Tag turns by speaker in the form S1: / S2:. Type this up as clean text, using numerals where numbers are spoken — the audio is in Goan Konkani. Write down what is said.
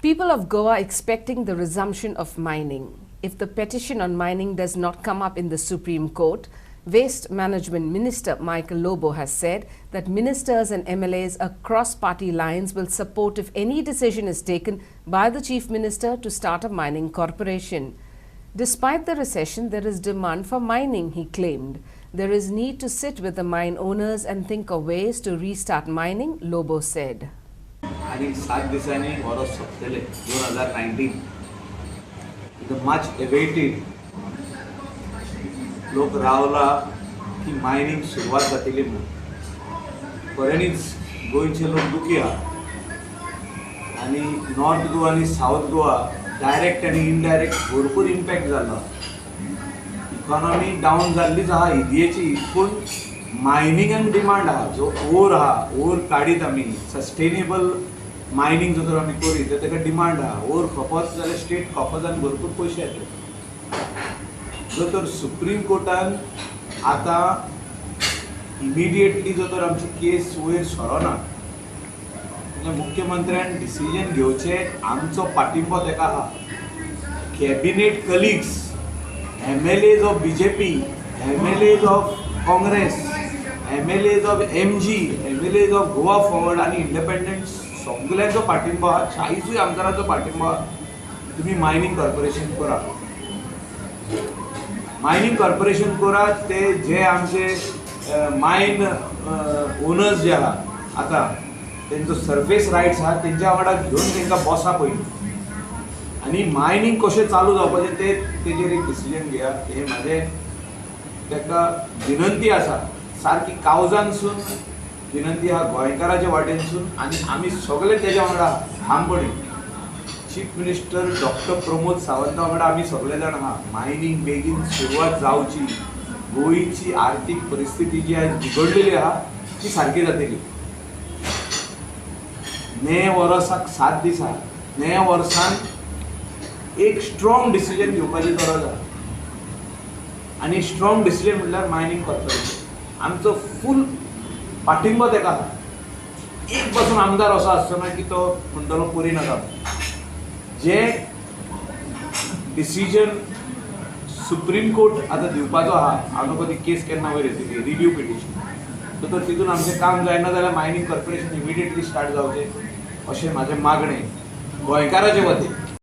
S1: People of Goa expecting the resumption of mining. If the petition on mining does not come up in the Supreme Court, Waste Management Minister Michael Lobo has said that ministers and MLAs across party lines will support if any decision is taken by the Chief Minister to start a mining corporation. Despite the recession, there is demand for mining, he claimed. There is need to sit with the mine owners and think of ways to restart mining, Lobo said.
S2: आनी 7 दिसांनी वर्स सोंपतलें 2019, the much awaited. लोक रावला की मायनींग सुरवात जातली म्हणून. खऱ्यांनीच गोंयचे लोक दुखी आहा आनी नॉर्थ गोवा आनी सावथ गोवा डायरेक्ट आनी इनडायरेक्ट भरपूर इम्पॅक्ट जाल्लो. इकॉनॉमी डावन जाल्लीच आहा इदियेची, पूण मायनिंगाक डिमांड आहा. जो ओर आहा, ओर काडीत आमी, सस्टेनेबल मायनींग जर आमी करीत जाल्यार ताका डिमांड आहा. ओर खपत जाल्यार स्टेट खपत भरपूर पयशे येतले. जर तर सुप्रीम कोर्टान आतां इमिडिएटली जर तर आमची केस वयर सरना जाल्यार मुख्यमंत्र्यान डिसिजन घेवचें. आमचो पाठिंबो ताका आहा. Cabinet colleagues, MLAs of BJP, MLAs of Congress, MLAs of MG, MLAs of Goa Forward आनी इंडिपेंडंट, सगल्यांचो पाठिंबो आहा. 40ूय आमदारांचो पाठिंबो आहा. तुमी मायनींग कॉर्पोरेशन करा, मायनींग कॉर्पोरेशन करा. ते जे आमचे मायन ओनर्स जे आहा आतां, तेंचो सरफेस रायट्स आहा, तेंच्या वांगडा घेवन तांकां बसा पयलीं आनी मायनींग कशें चालू जावपाचें ते तेजेर एक डिसिजन घेयात, हें म्हाजें ताका विनंती आसा. सारकी काळजानसून विनंती आहा गोंयकाराच्या वाटेनसून आनी आमी सगळे तेज्या वांगडा ठामपणी. Chief minister doctor Pramod Savanta वांगडा आमी सगळे जाण आहा. मायनींग बेगीन सुरवात जावची, गोंयची आर्थीक परिस्थिती जी आयज बिगडलेली आहा ती सारकी जातली. ने वर्साक 7 दीस आहा. ने वर्सान एक स्ट्रॉंग डिसिजन घेवपाची गरज आहा आनी स्ट्रॉंग डिसिजन म्हणल्यार मायनींग कॉर्पोरेशन. आमचो फूल पाठिंबो ताका आहा. एक पासून आमदार असो आसचो ना की तो म्हणटलो करी नाका. जे डिसिजन सुप्रीम कोर्ट आतां दिवपाचो आहा, हांव नको ती केस केन्ना वयर येतली, रिव्यू पिटिशन, तर तितून आमचें काम जायना जाल्यार मायनींग कॉर्पोरेशन इमिडिएटली स्टार्ट जावचें अशें म्हाजें मागणें गोंयकाराचे वतीन.